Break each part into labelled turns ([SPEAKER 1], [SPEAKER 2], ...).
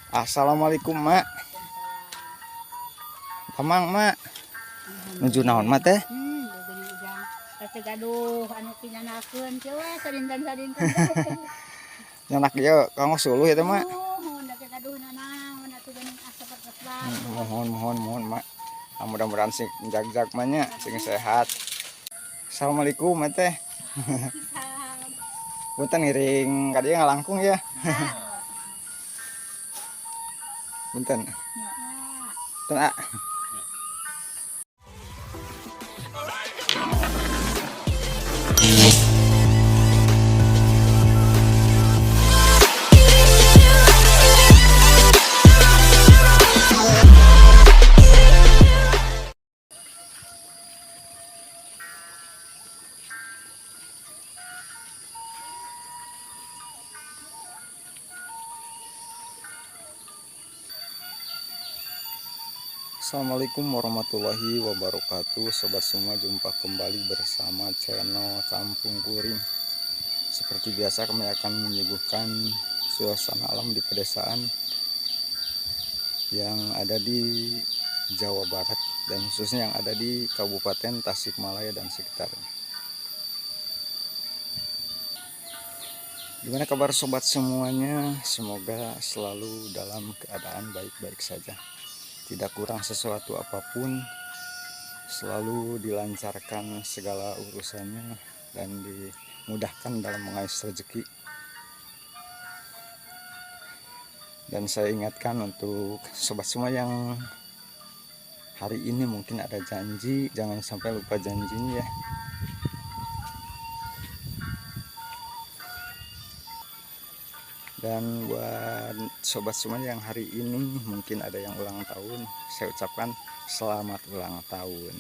[SPEAKER 1] Assalamualaikum, Mak. Kamang, Mak. Nuju naon, Mak teh?
[SPEAKER 2] Geuning ujang. Teu gaduh anu pinanakeun kieu we sadinten-sadinten.
[SPEAKER 1] Nyanak ieu kanggo suluh ieu teh, Mak.
[SPEAKER 2] Nuhun da teu gaduh nanaon atuh geuning asa sepet.
[SPEAKER 1] Mohon mohon mohon, Mak. Ah, mudah-mudahan sing jagjag mah nya, sing sehat. Assalamualaikum, Mak teh.
[SPEAKER 2] Salam.
[SPEAKER 1] Punten ngiring ka dieu ngalangkung ya. Punten. Punten, ah. Assalamualaikum warahmatullahi wabarakatuh. Sobat semua, jumpa kembali bersama channel Kampung Kuring. Seperti biasa kami akan menyuguhkan suasana alam di pedesaan yang ada di Jawa Barat dan khususnya yang ada di Kabupaten Tasikmalaya dan sekitarnya. Gimana kabar sobat semuanya? Semoga selalu dalam keadaan baik-baik saja, tidak kurang sesuatu apapun, selalu dilancarkan segala urusannya dan dimudahkan dalam mengais rezeki. Dan saya ingatkan untuk sobat semua yang hari ini mungkin ada janji, jangan sampai lupa janjinya ya. Dan buat sobat semua yang hari ini mungkin ada yang ulang tahun, saya ucapkan selamat ulang tahun.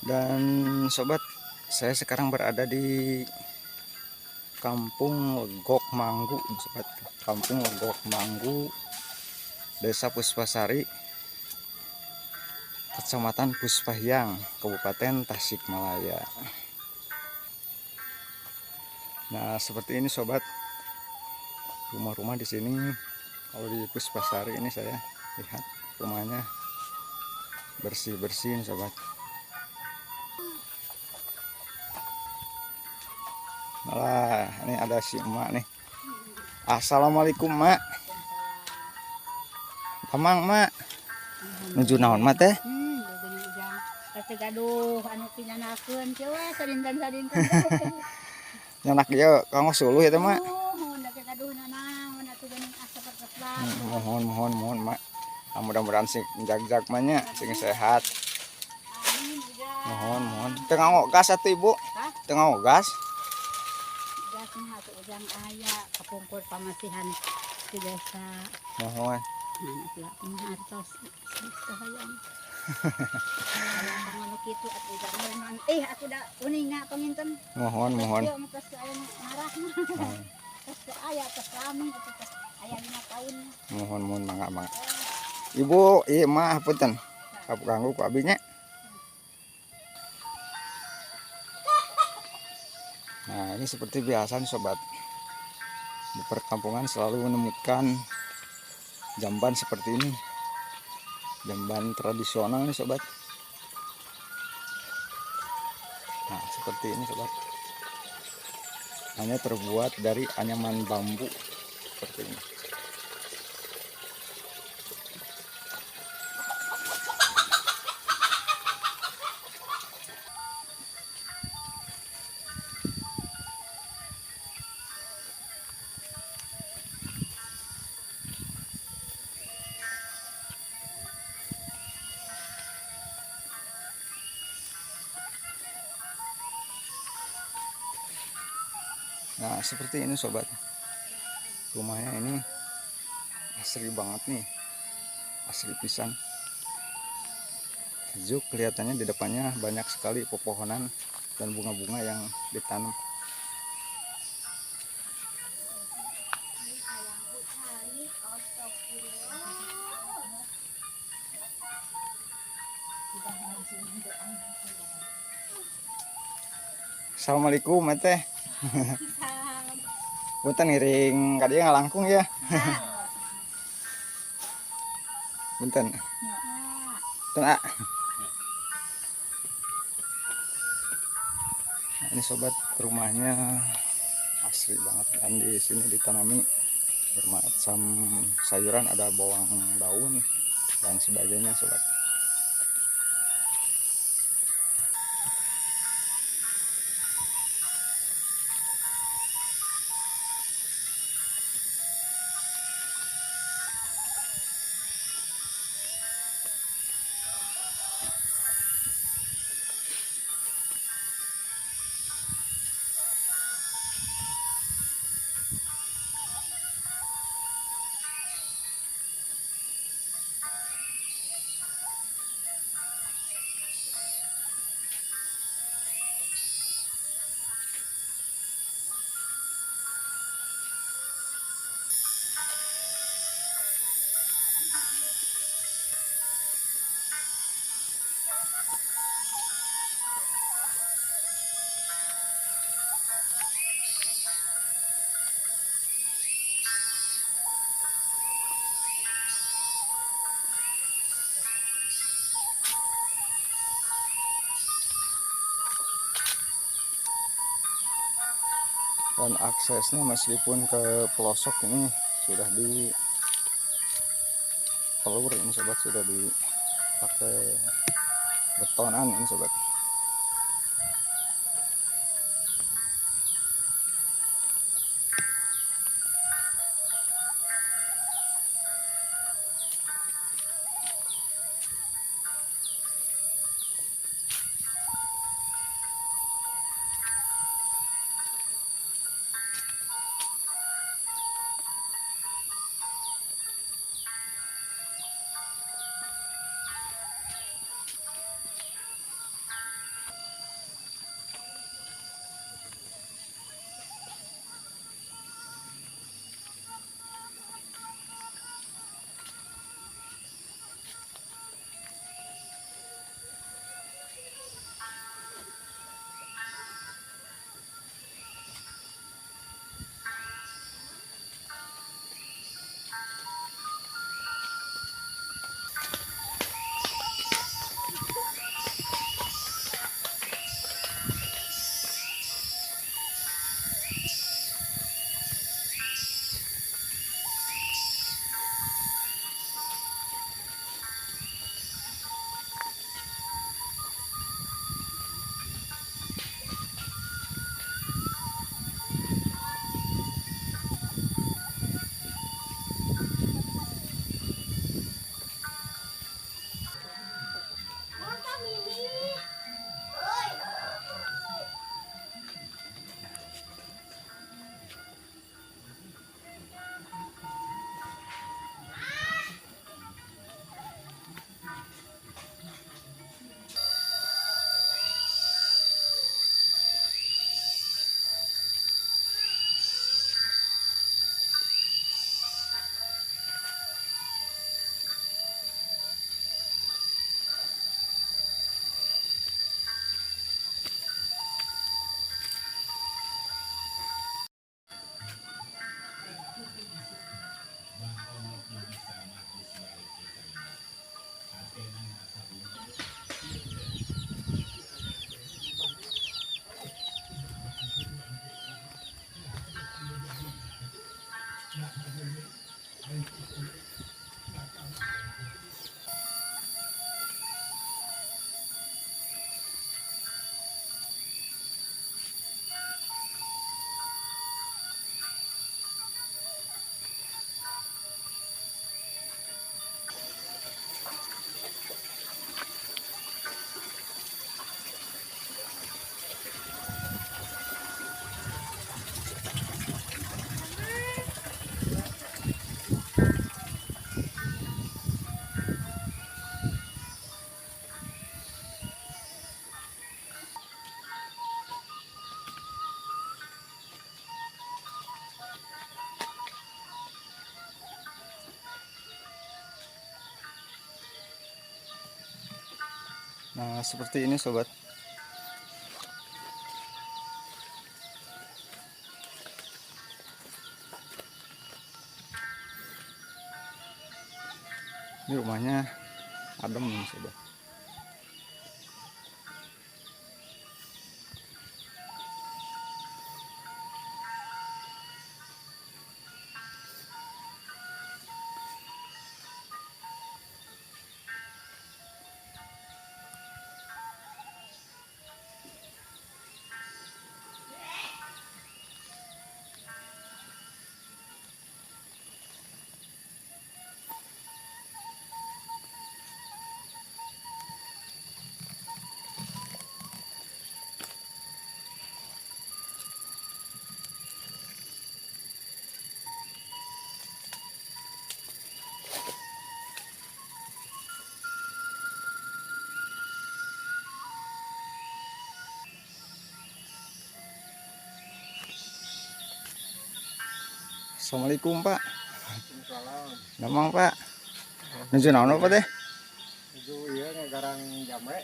[SPEAKER 1] Dan sobat, saya sekarang berada di Kampung Legok Manggu, sobat. Kampung Legok Manggu, Desa Puspasari, Kecamatan Puspahiang, Kabupaten Tasikmalaya. Nah, seperti ini sobat. Rumah-rumah di sini kalau di Puspasari ini saya lihat rumahnya bersih-bersih nih, sobat. Malah ini ada si emak nih. Assalamualaikum, Mak. Kamang, Mak. Nuju naon, Mak teh?
[SPEAKER 2] Geuning ujang. Teu gaduh anu pinanakeun kieu we sadinten-sadinten.
[SPEAKER 1] Nyanak ieu kanggo suluh ieu teh, Mak.
[SPEAKER 2] Nuhun da teu gaduh nanaon atuh geuning asa sepet.
[SPEAKER 1] Mohon mohon mohon, Mak. Ah, mudah-mudahan sing jagjag mah nya, sing sehat.
[SPEAKER 2] Amin ujang.
[SPEAKER 1] Mohon mohon. Teu nganggo gas atuh, Ibu.
[SPEAKER 2] Hah?
[SPEAKER 1] Teu nganggo gas.
[SPEAKER 2] Gas mah atuh ujang aya kapungkur pamasihan di desa.
[SPEAKER 1] Mohon.
[SPEAKER 2] Mana pula kumaha artos hayang. Hayang pangano kitu atuh ujang meureun atuh da uninga panginten.
[SPEAKER 1] Mohon mohon.
[SPEAKER 2] Ieu mah tos aya nu ngarah mah.
[SPEAKER 1] Mohon.
[SPEAKER 2] Tos teu aya tos lami atuh tos aya 5 tahun.
[SPEAKER 1] Mohon mohon, mangga mangga. Ibu, ieu mah punten. Kap ganggu ku abi nya. Nah, ini seperti biasa nih sobat. Di perkampungan selalu menemukan jamban seperti ini. Jamban tradisional nih sobat. Nah, seperti ini sobat. Hanya terbuat dari anyaman bambu seperti ini. Nah, seperti ini sobat. Rumahnya ini asri banget nih. Asri pisan. Sejuk kelihatannya, di depannya banyak sekali pepohonan dan bunga-bunga yang ditanam. Assalamualaikum teh. Punten ngiring ka dieu ngalangkung ya. Punten. Punten ah. Nah, ini sobat, rumahnya asri banget, dan di sini ditanami bermacam sayuran, ada bawang daun dan sebagainya sobat. Dan aksesnya meskipun ke pelosok ini sudah di pelur ini sobat, sudah dipakai betonan ini sobat. Nah, seperti ini sobat. Ini rumahnya adem sobat. Assalamualaikum Pak.
[SPEAKER 3] Waalaikumsalam.
[SPEAKER 1] Namang Pak. Nuju naon apa teh?
[SPEAKER 3] Nuju ieu ngagarang jame.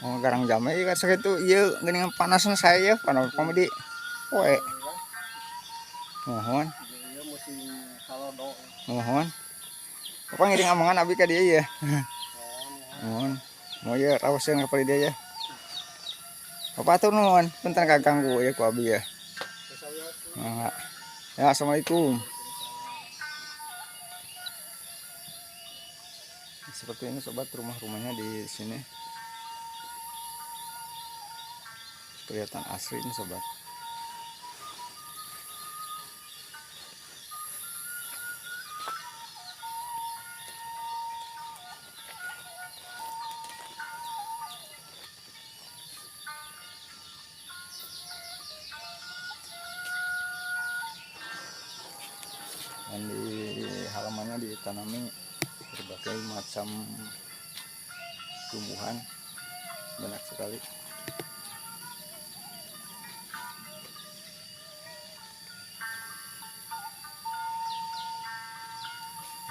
[SPEAKER 1] Oh, garang jame ieu kan sakitu ieu geuningan panasna saya ya, panas pamedi. Poe. Mohon.
[SPEAKER 3] Ieu musim salodo.
[SPEAKER 1] Mohon. Bapak ngiring amangan abi ka dieu ya. Mohon. Mau ya rawaseun ka dieu ya. Bapak atur nuhun, punten kaganggu ya ku abi ya. Mangga. Ya, assalamualaikum. Seperti ini sobat rumah-rumahnya di sini. Kelihatan asri ini sobat. Dan di halamannya ditanami berbagai macam tumbuhan, banyak sekali.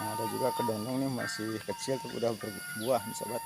[SPEAKER 1] Nah, ada juga kedondong nih masih kecil tapi udah berbuah nih sobat.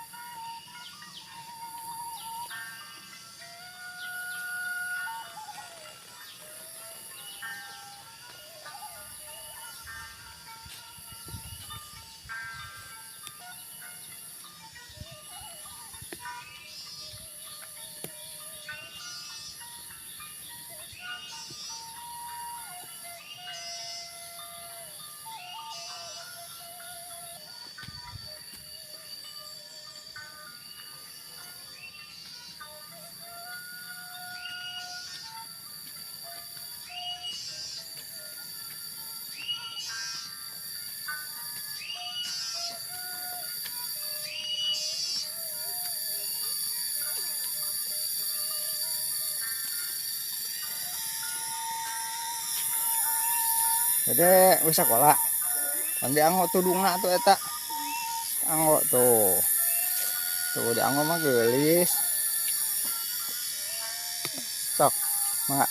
[SPEAKER 1] Dede wis sekolah. Kan dianggo tudungna tuh eta. Anggo tuh. Tuh dianggo mah geulis. Sok, mangga.